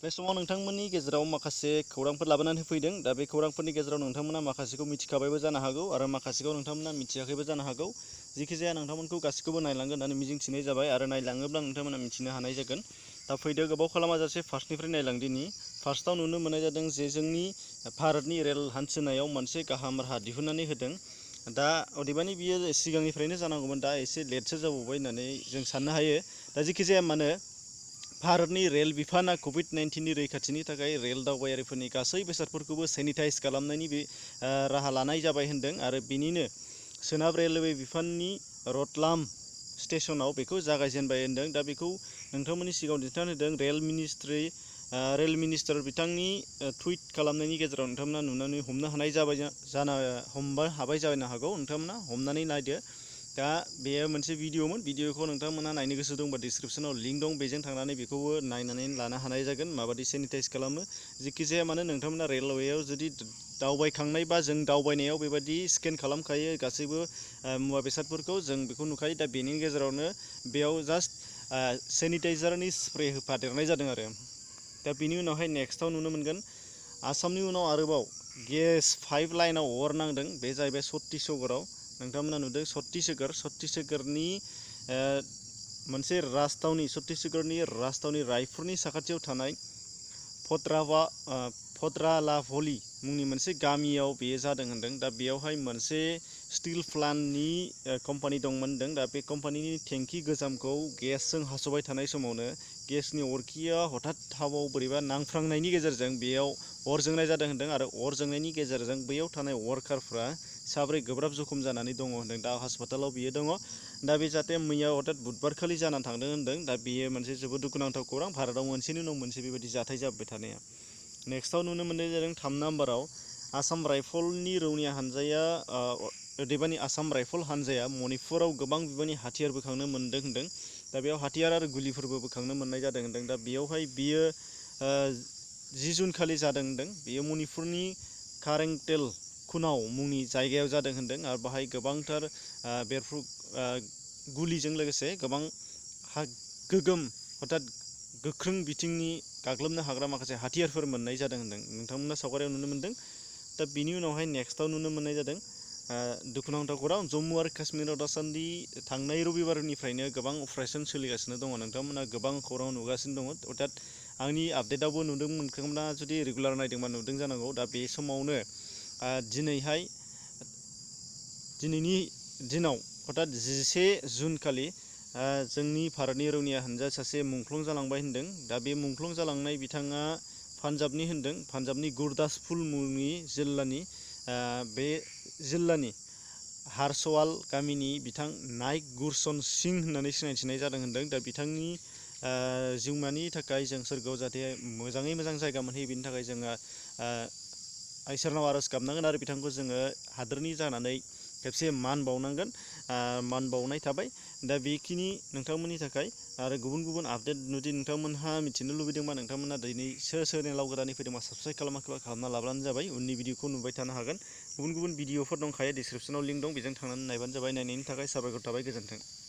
बे समाव नोंथांमोननि गेजेराव माखासे खौरांफोर लाबोनानै फैदों। दा बे खौरांफोरनि गेजेराव नोंथांमोना माखासेखौ मिथिखाबायबो जानो हागौ आरो माखासेखौ नोंथांमोना मिथियाखैबो जानो हागौ। जिखिजाया नोंथांमोनखौ गासिखौबो नायलांगोन होननानै मिजिंथिनाय जाबाय आरो नायलाङोब्ला नोंथांमोना मिथिनो हानाय जागोन। दा फैदो गोबाव खालामाजासे फार्स्टनिफ्राय नायलांदिनि। फार्स्टआव नुनो मोननाय जादों जे जोंनि भारतनि रेल हान्थिनायाव मोनसे गाहाम राहा दिहुननानै होदों। दा अदेबानि बियो सिगांनिफ्रायनो जानांगौमोन, दा एसे लेटसो जाबावबाय होननानै जों साननो हायो। दा जिखिजाया मानो भारतनि रेल बिफाना कभिड-19नि रैखाथिनि थाखाय रेल दावबायारिफोरनि गासै बेसादफोरखौबो सेनिटाइज खालामनायनि राहा लानाय जाबाय होनदों आरो बिनिनो सोनाब रेलवे बिफाननि रतलाम स्टेशनाव बेखौ जागायजेनबाय होनदों। दा बेखौ नोंथांमोननि सिगाङाव दिन्थिना होदों रेल मिनिस्टार बिथांनि टुइट खालामनायनि गेजेराव नोंथांमोना नुनानै हमनो हानाय हाबाय जानो हागौ। नोंथांमोना हमनानै नायदो। दा बेयो मोनसे भिडिअ'मोन। भिडिअ'खौ नोंथांमोना नायनो गोसो दंबा डिसक्रिपसनाव लिंक दं, बेजों थांनानै बेखौबो नायनानै लानो हानाय जागोन माबादि सेनिटाइज खालामो। जिखिजाया मानो नोंथांमोना रेलवेयाव जुदि दावबायखांनाय बा जों दावबायनायाव बेबायदि स्केन खालामखायो गासैबो मुवा बेसादफोरखौ जों बेखौ नुखायो। दा बेनि गेजेरावनो बेयाव जास्ट सेनिटाइजारनि स्प्रे होफादेरनाय जादों आरो। दा बेनि उनावहाय नेक्स्टआव नुनो मोनगोन आसामनि उनाव आरोबाव गेस 5 लाइनाव अर नांदों। बे जाहैबाय छत्तीसगढ़आव। नोंथांमोना नुदों छत्तीसगढ़नि मोनसे राजथावनि, छत्तीसगढ़नि राजथावनि रायपुरनि साखाथियाव थानाय फद्रालाभली मुंनि मोनसे गामियाव बेयो जादों होनदों। दा बेयावहाय मोनसे स्टिल प्लान्टनि कम्पानि दंमोन होनदों। दा बे कम्पानिनि टेंकि गोजामखौ गेसजों हास'बाय थानाय समावनो गेसनि अरखिया हठात थावाव बोरैबा नांफ्रांनायनि गेजेरजों बेयाव अर जोंनाय जादों होनदों आरो अर जोंनायनि गेजेरजों बैयाव थानाय वार्कारफ्रा साब्रै गोब्राब जखम जानानै दङ होनदों। दा हास्पातालाव बियो दङ। दा बे जाहाथे मैया हठात बुधबारखालि जानानै थांदों होनदों। दा बेयो मोनसे जोबोद दुखुनांथाव खौरां, भारताव मोनसेनि उनाव मोनसे बेबायदि जाथाय जाबाय थानाया। नेक्स्टआव नुनो मोननाय जादों 3 नाम्बाराव आसाम राइफलनि रौनिया हानजाया अदेबानि आसाम राइफल हानजाया मणिपुराव गोबां बिबांनि हाथियार बोखांनो मोनदों होनदों। दा बेयाव हाथियार आरो गुलिफोरबो बोखांनो मोननाय जादों होनदों। दा बेयावहाय बियो 10 जुन खालि जादों होनदों। बेयो मणिपुरनि कारेंटेल खुनाव मुंनि जायगायाव जादों होनदों आरो बाहाय गोबांथार गुलिजों लोगोसे गोबां गोगोम हठात गोख्रों बिथिंनि गाग्लोबनो हाग्रा माखासे हाथियारफोर मोननाय जादों होनदों। नोंथांमोना सावगारियाव नुनो मोनदों। दा बिनि उनावहाय नेक्स्टआव नुनो मोननाय जादों दुखुनांथाव खौरां, जम्मु आरो काश्मीराव दासान्दि थांनाय रबिबारनिफ्रायनो गोबां अपारेसन सोलिगासिनो दङ। नोंथांमोना गोबां खौरां नुगासिनो दङ। अर्थात आंनि आपडेटआवबो नुदों नोंथांमोना जुदि रेगुलार नायदोंबा नुदों जानांगौ। दा बे समावनो दिनैनि दिनाव हठात 11 जुन खालि जोंनि भारतनि रौनिया हानजा सासे मुंख्लं जालांबाय होनदों। दा बे मुंख्लं जालांनाय बिथाङा पान्जाबनि होनदों। पान्जाबनि गुरदासपुर मुंनि बे जिल्लानि हारसवाल गामिनि बिथां नाइक गुरसन सिं होननानै सिनायथिनाय जादों होनदों। दा बिथांनि जिउमानि थाखाय जों सोरगोआव जाहाथे मोजाङै मोजां जायगा मोनहैयो, बिनि थाखाय जोङो इसोरनाव आर'ज गाबनांगोन आरो बिथांखौ जोङो हादोरनि जानानै खेबसे मान बावनांगोन। मान बावनाय थाबाय। दा बेखिनि नोंथांमोननि थाखाय आरो गुबुन गुबुन आपडेट जुदि नोंथांमोनहा मिथिनो लुबैदोंबा नोंथांमोना दिनै सोर चेनेलाव गोदानै फैदोंबा साबस्क्राइब खालामना लाब्लानो जाबाय। उननि भिडिअखौ नुबाय थानो हागोन। गुबुन गुबुन भिडिअफोर दंखायो, डिसक्रिपसनाव लिंक दं, बेजों थांनानै नायबानो जाबाय। नायनायनि थाखाय साबायखर थाबाय। गोजोन्थों।